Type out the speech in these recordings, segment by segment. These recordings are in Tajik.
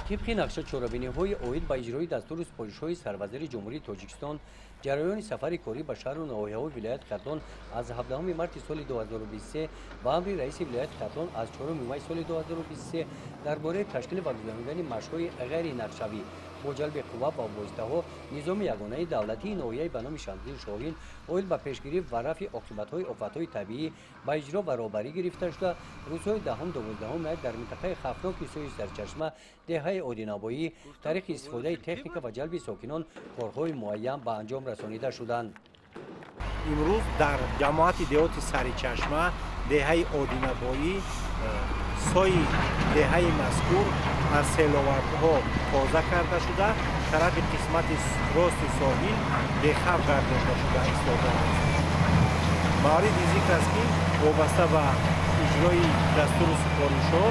Тибқи нақша, чорабиниҳои оид ба иҷрои дастуру супоришҳои Сарвазири Ҷумҳурии Тоҷикистон, ҷараёни сафари корӣ ба шаҳру ноҳияҳои вилояти Хатлон аз 17 марти соли 2023 ва амри раиси вилояти Хатлон аз 4 май соли 2023 дар бораи ташкил ва гузаронидани машқҳои ғайринақшавӣ бо ҷалби қувва ва воситаҳо низоми ягонаи давлатии ноҳияи ба номи Шамсиддин Шоҳин оид ба пешгирӣ ва рафъи оқибатҳои офатҳои табиӣ ба иҷро ва роҳбарӣ гирифта шуда, рӯзҳои 10-12 май дар минтақаи хавфноки сӯи Сарчашма, деҳаи Одинабоӣ, тариқи истифодаи техника ва ҷалби сокинон корҳои муайян ба анҷом расонида шуданд. Имрӯз дар ҷамоати деҳоти Саричашма, деҳаи Одинабоӣ, сои деҳаи мазкур аз селовардҳо тоза карда шуда, тарафи қисмати рости соҳил бехавф гардонда шуда истодааст. Мавриди зикр аст, ки вобаста ба иҷрои дастуру супоришҳо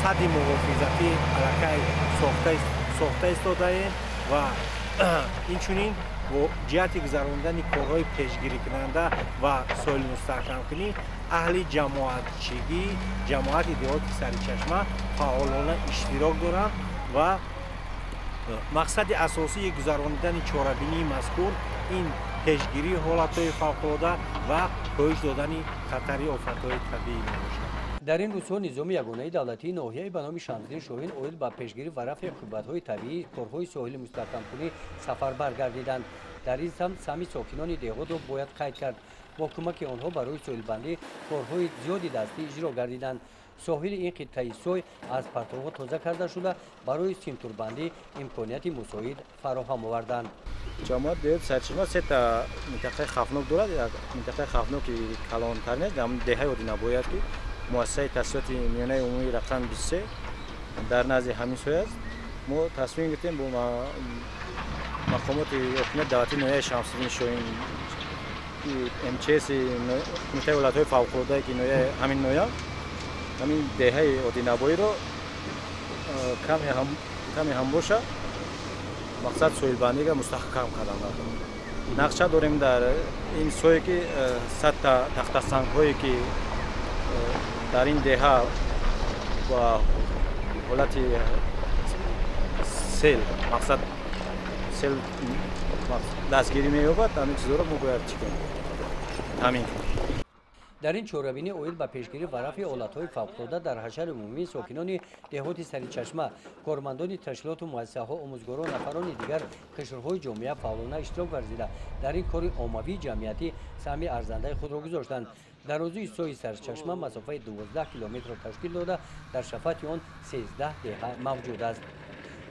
садди муҳофизатӣ аллакай сохта истодаем ва инчунин бо ҷиҳати гузарондани корҳои пешгирикунанда ва соҳилмустаҳкамкунӣ аҳли ҷамоатчигӣ ҷамоати деҳоти Саричашма фаъолона иштирок доранд ва мақсади асосии гузаронидани чорабинии мазкур ин пешгирии ҳолатҳои фавқулода ва коҳиш додани хатари офатҳои табиӣ мебошад. Дар ин рӯзҳо низоми ягонаи давлатии ноҳияи ба номи Шамсиддин Шоҳин оид ба пешгирӣ ва рафъи оқибатҳои табиӣ корҳои соҳили мустаҳкамкунӣ сафарбар гардиданд. Дар ин самт саҳми сокинони деҳотро бояд қайд кард. Бо кӯмаки онҳо барои соҳилбандӣ корҳои зиёди дастӣ иҷро гардиданд. Соҳили ин қитъаи сой аз партовҳо тоза карда шуда, барои симтурбандӣ имконияти мусоид фароҳам оварданд. Ҷамоат деҳоти Сарчашма сета минтақаи хавфнок дорад. Як минтақаи хавфноки калонтар нест, деҳаи Одинабоӣ аст, ки муассисаи таҳсилоти миёнаи умумии рақами 23 дар назди ҳамин сой аст. Мо тасмим гирифтем бо мақомоти ҳокимияти давлатии ноҳияи Шамсиддин Шоҳин, МЧС, Кумитаи ҳолатҳои фавқулодае, ки ҳамин ноҳия, ҳамин деҳаи Одинабоиро каме ҳам боша, мақсад соҳилбандиро мустаҳкам кардан. Нақша дорем дар ин сое, ки 100-та тахтасангҳое, ки дар ин деҳа ба ҳолати сел, мақсад сел дастгирӣ меёбад, ҳамин чизҳоро мо бояд чӣ кунем, таъмин кунем. Дар ин чорабинӣ оид ба пешгирӣ ва рафъи ҳолатҳои фавқулода дар ҳашари умумии сокинони деҳоти Саричашма, кормандони ташкилоту муассисаҳо, омӯзгорон, нафарони дигар қишрҳои ҷомеа фаъолона иштирок варзида, дар ин кори оммавии ҷамъиятӣ саҳми арзандаи худро гузоштанд. Дарозии сои Сарчашма масофаи 12 километрро ташкил дода, дар шафати он 13 деҳа мавҷуд аст.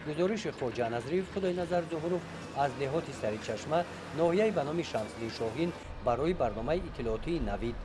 Гузориши Хоҷа Назриев, Худойназар Зуҳуров аз деҳоти Саричашма, ноҳияи ба номи Шамсиддин Шоҳин, барои барномаи иттилоотии Навид.